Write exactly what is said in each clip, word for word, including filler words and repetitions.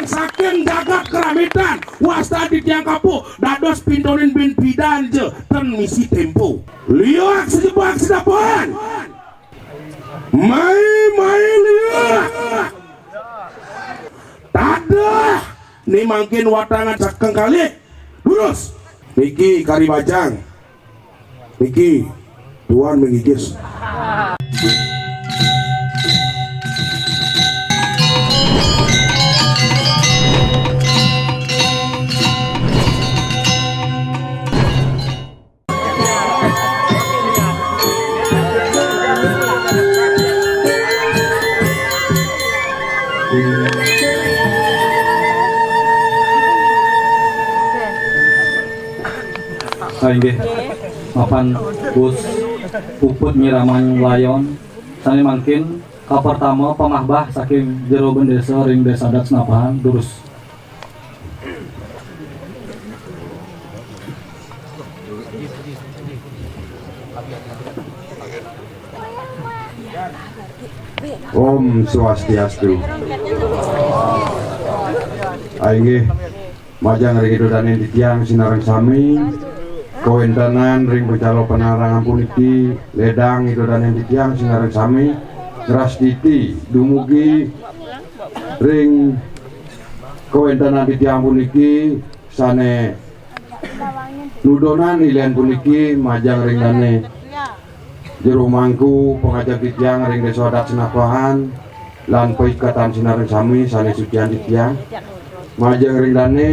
Saking jagat Keramitan, wasta titiang kapuk dados pintonin bin pidan ja ten misi tempo. Liak sejebak sedapan. Mai, mai liak. Tadah, ni mangkin watangan saking kalih. Durus. Niki kari bajang. Niki tuan mengigis. Ah, inggih. Mapan Gus Puput Nyiraman Layon, sane mangkin kapertama pamahbah saking jero bendesa ring Desa Adat Senapahan, durus. Om Swastiastu. Ah, inggih, majeng ring Ida Dane titiang sinareng sami, kawentenan ring pacalopenan ragan puniki, ledang Ida Dane titiang sinareng sami, ngrastiti dumugi ring kawentenan titiang puniki sane nudonan ilen puniki majeng ring dane jero mangku pangajeng titiang ring Desa Adat Senapahan lan paiketan sinareng sami sane sucian titiang majeng ring dane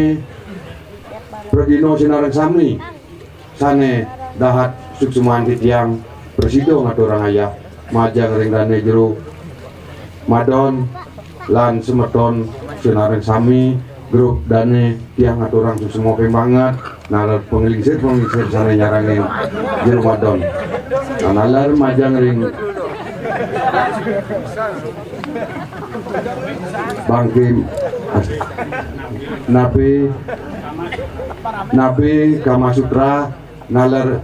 pradina sinareng sami sane dahat suksman titiang prasida ngaturang ayah majeng ring dane jero madon lan semeton sinareng sami grup dane tiang ngaturang suksma ping banget naler panglingsir-panglingsir sane nyarengin jero madon. Nah, naler majeng ring bangkim napi napi Kamasutra naler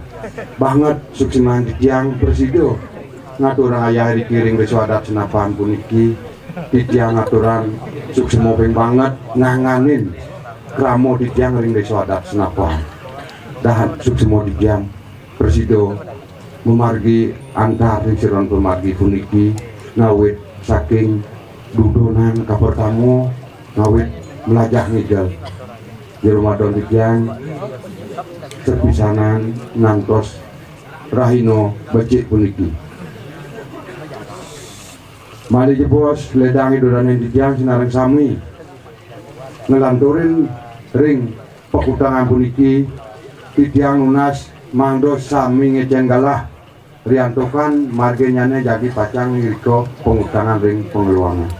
banget suksman titiang prasida ngaturang ayah riki ring Desa Adat Senapahan puniki. Titiang ngaturang suksma ping banget nganganin krama titiang ring Desa Adat Senapahan. Dahat suksma titiang prasida mamargi antar ring seran pamargi puniki ngawit saking dudonan kapertama ngawit mlajah ngigel. Jero madon titiang sepisanan ngantos rahina becik puniki. Malih jebos ledang Ida Dane titiang sinareng sami nglanturin ring pakutengan puniki titiang nunas mangda sami ngecen galah riantukan marginyane jagi pacang ngrika pangutangan ring pangeluangan.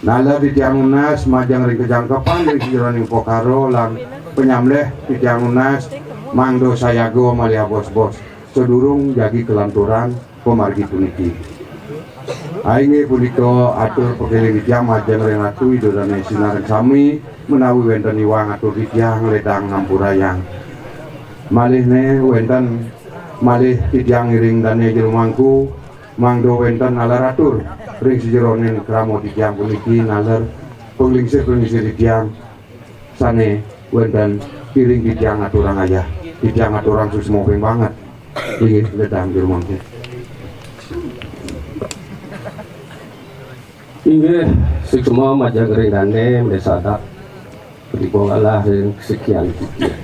Naler titiang nunas majeng ring kajangkepan ring sajeroning pakara lan panyamleh titiang nunas mangda sayaga malih abos-bos sadurung jagi kalanturan pamargi puniki. Inggih punika atur pakeling titiang majeng ring Ratu Ida Dane sinareng sami menawi wenten iwang atur titiang ledang ngampurayang. Malihne wenten malih titiang ngiring dane jero mangku mangda wenten naler atur ring sajeroning krama titiang puniki naler panglingsir-panglingsir titiang sane wenten iring titiang aturang ayah. Titiang aturang suksma ping banget. Inggih, ledang jero mangku. Inggih, suksma majeng ring dane, Desa Adat. Punika ngalah ring sikian titiang.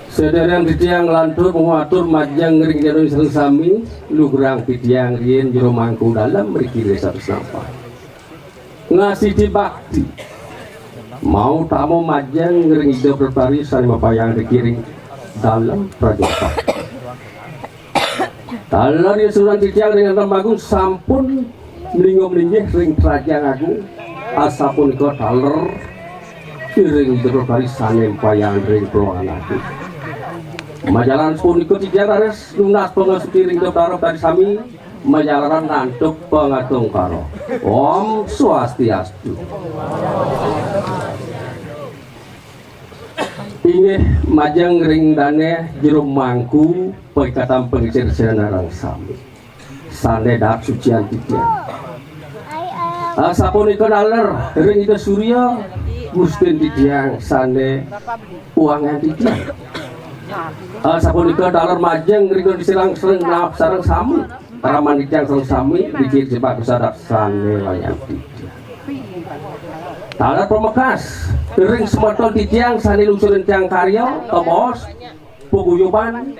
Sedereng titiang nglantur pangatur majeng ring jero sareng sami, lugrang titiang riin jero mangku dalem mriki Desa Senapahan. Ngasiti bakti. Mautama majeng ring Ida Betari sane mapayang riki ring dalem prajapan. Taler yen suran titiang ring Anom Agung sampun mlingga-mlinggih ring Trajang Agung, asapunika taler ring Ida Betari sane mapayang ring Pelawangan Agung. Majalan punika titiang raris nunas pangasuti ring Ida Betari sami, majalaran nantuk pangatungkara. Om Swastiastu. Inggih majeng ring dane jero mangku paiketan panglingsir sinareng sami. Sane dahat sucian titiang. Asapunika taler ring Ida Surya, Gustin titiang sané uwangan titiang. Asapunika taler majeng ring Ida Sirang sareng nap sareng sami. Raman titiang sareng sami, niki sipak sadat sané wayang titiang. Taler pamekas ring semeton titiang sané lungsurin tiang karya, kabaos paguyuban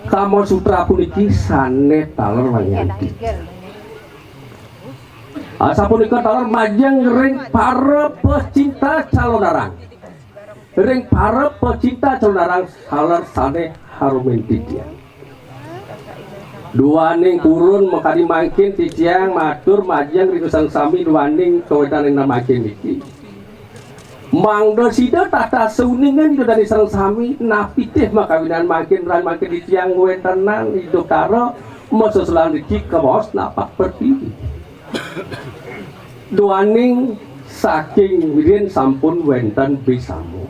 Kama Sutra puniki sané taler wayang titiang. Asapunika taler majeng ring para pecinta calonarang. Ring para pecinta calonarang taler sané harumin titiang. Duaning purun makadi mangkin titiang matur majeng ring sareng sami duaning kawéntenan mangkin niki. Mangda sida tatas sauningan Ida dané sareng sami, napi tih makawinan mangkin ran mangkin titiang wéntenan Ida Tara maseselan riki kabaos napak pertiwi. Duaning saking riin sampun wénten bisama.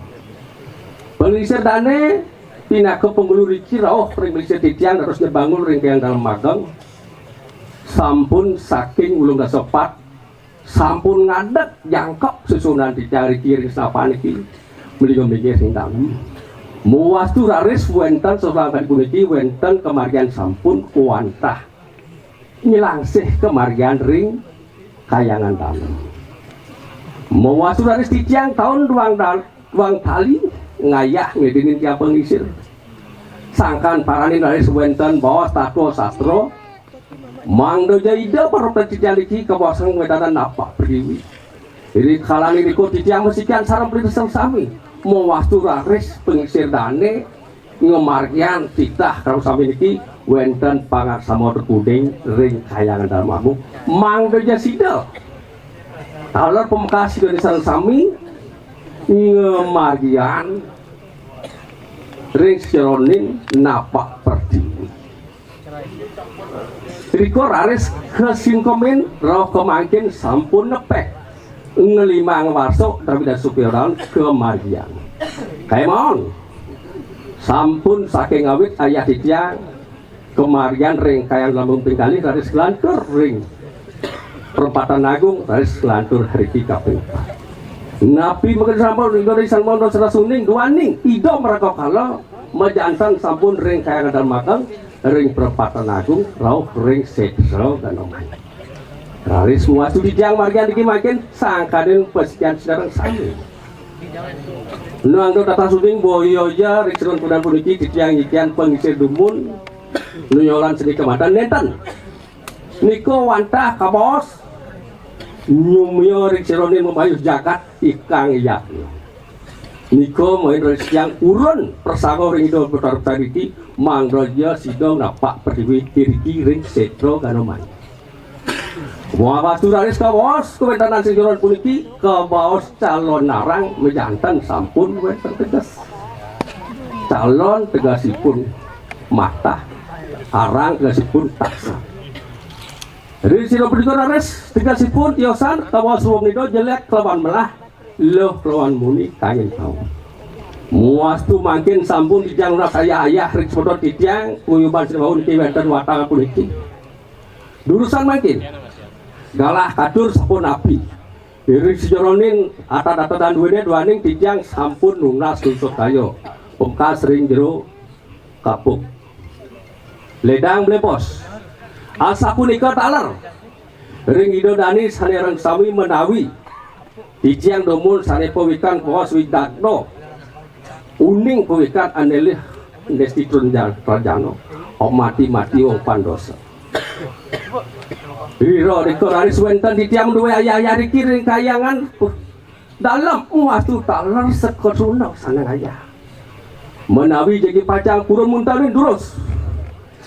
Panglingsir dané pinaka pangulu riki rauh ring panglingsir titiang dados nyebangul ring Kahyangan Dalem Ageng. Sampun saking ulung dasa pat sampun ngadeg jangkep susunan titiang riki ring senapan niki. Mlingga-mlinggih ring dalem. Mawastu raris wénten sesuatu puniki wénten kamargian sampun wantah nyelangsih kamargian ring Kahyangan Dalem. Mawastu raris titiang taun duang dal-, duang tali ngayah ngedinin tiang panglingsir. Sangkan paranin raris wénten baos tatua sastra. Mangda ja Ida para titiang niki kabaosang wéntenan napak pertiwi. Iri kalane niku titiang masikian sareng pribadi sami. Mawastu raris panglingsir dane ngamargiang titah sareng sami niki wénten pangaksama tekuding ring Kahyangan Dalem Agung. Mangda ja sida taler pamekas sida sareng sami ngamargiang ring sajeroning napak pertiwi. Rika raris kasingkemin rauh kamangkin sampun nepek ngelimang warsa Dawida Supirdaun kamargiang. Kaemaon sampun saking awit ayah titiang kamargiang ring Kahyangan Dalem Agung ping kalih raris nglantur ring Perempatan Agung raris nglantur riki kaping pat. Napi mangkin sampun Ida ring Sang Maha Esa suning duaning Ida maraga kala majanten sampun ring Kahyangan Dalem Agung ring Perempatan Agung rauh ring Setra Ganamayang. Raris mawastu titiang margiang niki mangkin sangkaning pasikian sareng sami. Nuangga tatas uning boya ja ring sajeroning pudun puniki titiang nyikian pangisir dumun nuyolan seni kemanten nenten. Nika wantah kabaos nyumya ring sajeroning mabayuh jagat ikang yatna. Nika main ring titiang purun prasangga ring Ida Betara Betari niki mangda ja sida napak pertiwi iriki ring Setra Ganamayang. Mawastu raris kabaos kawéntenan sajeroning puniki kabaos calonarang majanten sampun wénten teges. Calon tegesipun matah, arang tegesipun taksah. Ri sira punika raris tegesipun tiosan kabaos Ida jelék kelawan melah, luh kelawan muni kangin tau. Mawastu mangkin sampun titiang nunas ayah-ayah ring semeton titiang, paguyuban sira wau niki wénten watang puniki. Durusang mangkin. Galah katur sampun napi. Ring sajeroning atat-atetan duene duaning titiang sampun nunas lungsur kaya. Pungkas ring jero kapuk. Ledang blebos. Asapunika taler. Ring Ida Dane sane ring sami menawi titiang dumun sane pawikan kabaos widagda. Uning pawikan anelih nesti trun jan-, rajana. Mati-mati wong pandosa. Ira rika raris wenten titiang duwe ayah-ayah riki ring kayangan. Dalem mawastu taler seka truna sanang ayah. Menawi jagi pacang purun muntanin durus.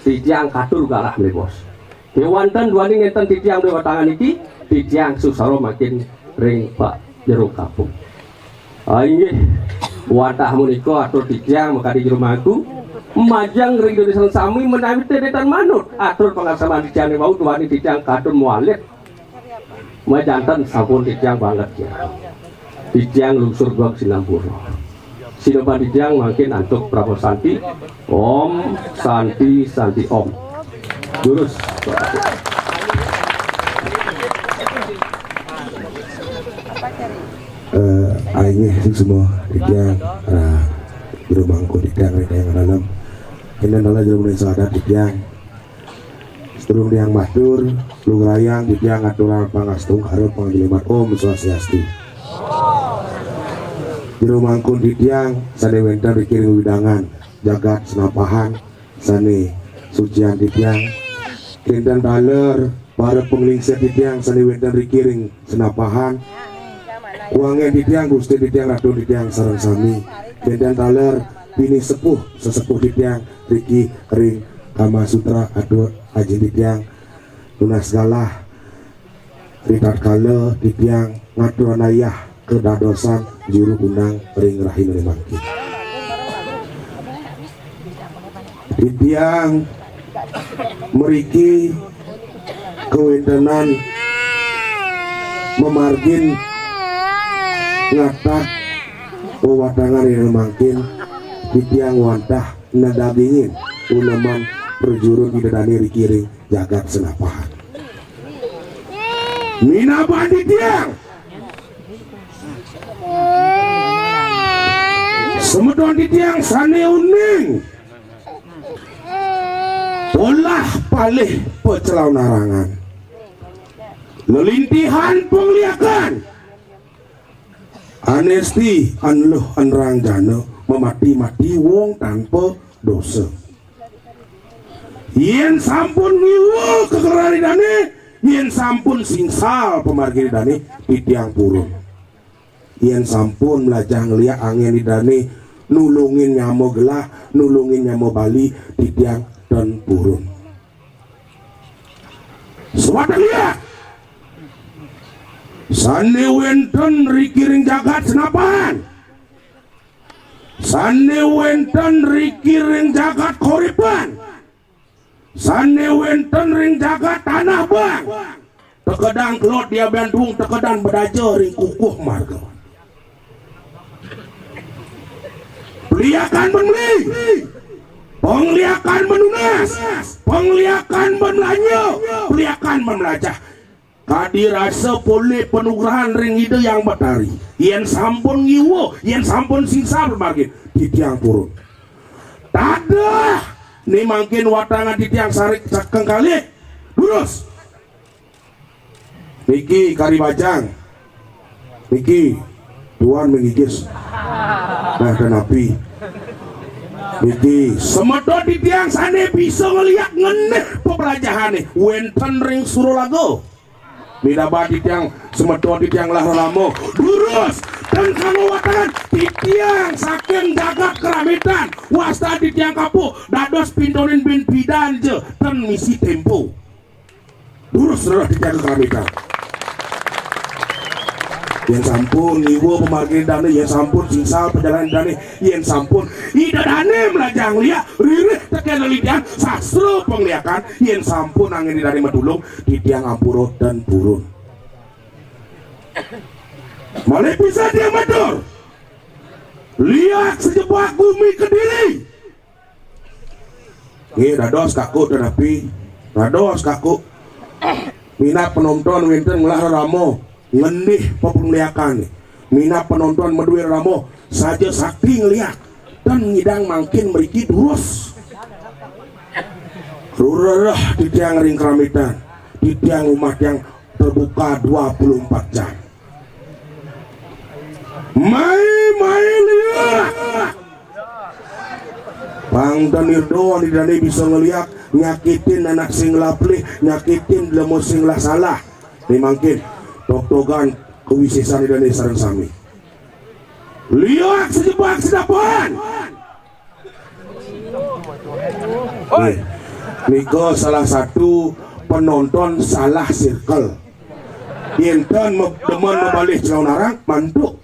Titiang katur galah mlebos. Kewanten duaning ngenten titiang duwe watangan niki, titiang susara makin ring pak jero kapung. Ah, inggih. Wadah menika atur titiang makadi jero mangku. Majeng ring Indonesia sami menawi tedetan manut. Atur pangasaman titiang wau duaning titiang katur mualit. Majanten sampun titiang banget ya. Titiang lungsur gua sinampura. Sinopan titiang mangkin antuk Prabu Santi. Om Santi Santi Om. Durus. Eh, aing semua titiang, ah, jero mangku titiang ring kayang dalam. Kénten dalam jero mending sadat titiang. Sedurung tiang matur, lugrayang titiang ngaturang pangastungkara pangajelimet. Om Swastiastu. Jero mangku titiang sané wénten ring widangan jagat Senapahan, sané sucian titiang. Kénten taler para panglingsir titiang sané wénten ring Senapahan. Kuangan titiang, Gusti titiang, Ratu titiang sareng sami. Kénten taler bini sepuh, sesepuh titiang riki ring Kamasutra, atur ajin titiang nunas galah ritatkala titiang ngaturang ayah kadadosan juru undang ring rahinané mangkin. Titiang mriki kawéntenan mamargin ngatat wewatangan rahina mangkin, titiang wantah nadagingin uleman prajuru Ida Dané riki ring jagat Senapahan. Minab titiang, semeton titiang sané uning, olah palih paclaonarangan, lelintihan pangliakan, anesti anluh anrangjana, mamati-mati wong tanpa dosa. Yén sampun ngiwa kageran Idané, yén sampun singsal pamargin Idané, titiang purun. Yén sampun mlajah ngléak anggén Idané, nulungin nyama gelah, nulungin nyama Bali, titiang ten purun. Sawatek liak sané wénten riki ring jagat Senapahan, sané wénten riki ring jagat Koripan, sané wénten ring jagat Tanah Abang, tekedang kelod di Abian Tuung, tekedang bedaja ring kukuh marga. Peliakan ban meli, pengliakan ban nunas, pengliakan ban belanja, peliakan ban mlajah. Kadi rasa polih panugrahan ring Ida Hyang Batari. Yén sampun ngiwa, yén sampun singsal pamargin, titiang purun. Tadah, né mangkin watangan titiang sarik saking kalih. Durus. Niki kari bajang. Niki tuan mengigis. Nah, kenapi? Niki semeton titiang sané bisa ngléak ngenéh pepelajahané wénten ring Suralaga. Minab titiang, semeton titiang ngelah rerama. Durus, ten kanggo watangan, titiang saking jagat Keramitan. Wasta titiang kapuk, dados pintonin bin pidan ja, ten misi tempo. Durus rereh titiang ka Keramitan. Yén sampun ngiwa pamargin Idané, yén sampun singsal pajalanan Idané, yén sampun Ida Dané mlajah ngléak, ririh tekén lelitan sastra pangléakan, yén sampun anggén Idané matulung, titiang ampura ten purun. Malih pisan tiang matur, léak sajebag gumi Kediri. Nggih, dados kaku, tetapi dados kaku. Minab penonton wénten ngelah rerama, ngenéh pepangléakan. Minab penonton madué rerama, saja sakti ngléak. Ten ngidang mangkin mriki durus. Rereh titiang ring Keramitan. Titiang, rumah tiang terbuka dua puluh empat jam. Mai, mai léak. Pang ten irda Idané bisa ngléak, nyakitin anak sing ngelah pelih, nyakitin jelema sing ngelah salah. Né mangkin togtogan kawisésan Idané sareng sami. Léak sajebag senapahan. Nggih. Nika salah satu penonton salah circle. Yén ten me-, demen mabalih Celaunarang, mantuk.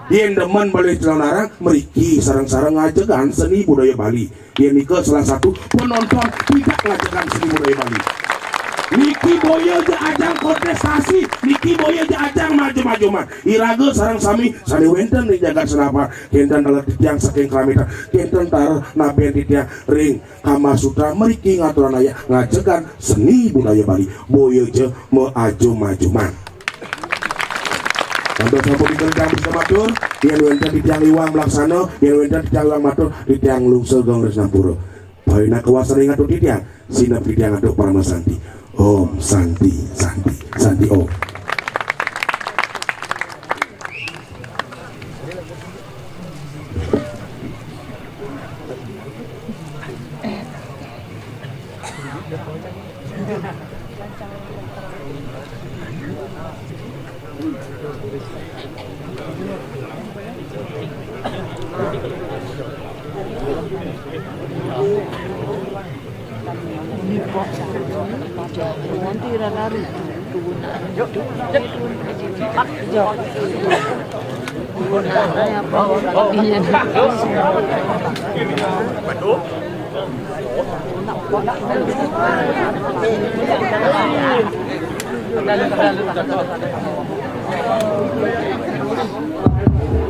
Yén demen balih Celaunarang, mriki sareng-sareng ngajegang seni budaya Bali. Yén nika salah satu penonton tidak ngajegang seni budaya Bali. Niki boya ja ajang kontestasi, niki boya ja ajang majum-majuman. Iraga sareng sami sané wénten ring jagat Senapahan, kénten taler titiang saking Keramitan, kénten taler nabén titiang ring Kamasutra, mriki ngaturang ayah ngajegang seni budaya Bali, boya ja maajum-ajuman. Antuk sapunika titiang bisa matur, yén wénten titiang iwang mlaksana, yén wénten titiang iwang matur, titiang lungsur geng ring sampura. Bhayuna kawasan ing atur titiang, sineb titiang antuk parama santi. Om Santi, Santi, Santi Om.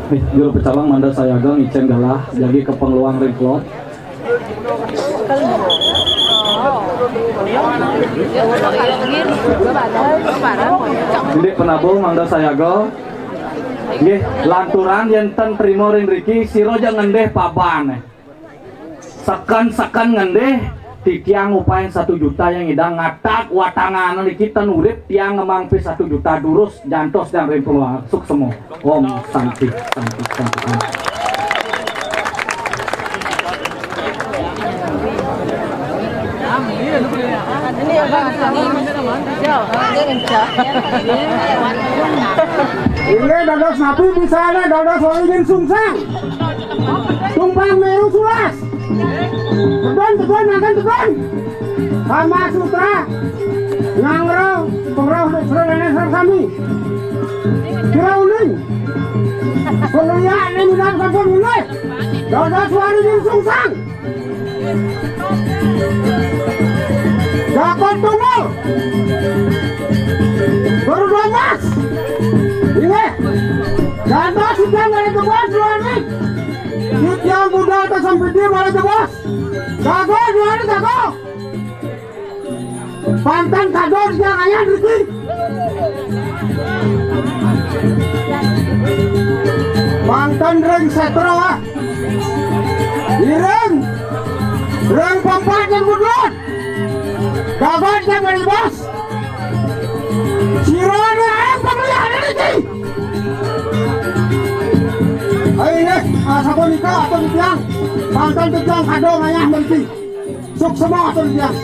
Nih, juru pecalang mangda sayaga ngicén galah jagi ka pangluang ring kelod. Indik penabuh mangda sayaga. Nggih, lanturang yén ten trima ring riki, sira ja ngendih paban. Seken-seken ngendih, titiang ngupahin satu juta yang ngidang ngatak watangan niki ten urip, tiang ngemangpi satu juta durus, jantos tiang ring keluarga. Suksma. Om Santi, Santi, Santi, Santi. Ini dados napi bisane dados wau ingin sungsang. Tumpang meru sulas. Tebon, tebon, makan tebon. Kama Sutra. Ngangro, pengroh, sira dene sira sami. Sira uning. Pengliak ne minang sampun mulih. Dados wau ingin sungsang. Dakot tunggal. Baru dua mas. Inggih. Dados sudah dari tebon, sira uning. Titiang budal ta sampidi malih tebus. Jago, juara jago. Pantang kado titiang ayah niki. Pantang ring setra, ah. Ireng. Ring pempat dan budut. Gaban dan malih bos. Sira ne ae pamlihan niki. Ayo, nggih, ah, sapunika atur titiang. Manten titiang kado ngayah mriki. Suksma atur titiang.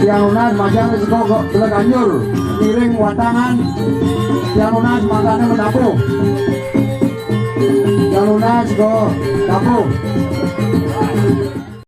Tiang nunas majeng ring seko Beleg Anjur, ngiring watangan. Tiang nunas mangkane menabuh. Tiang nunas seko tabuh.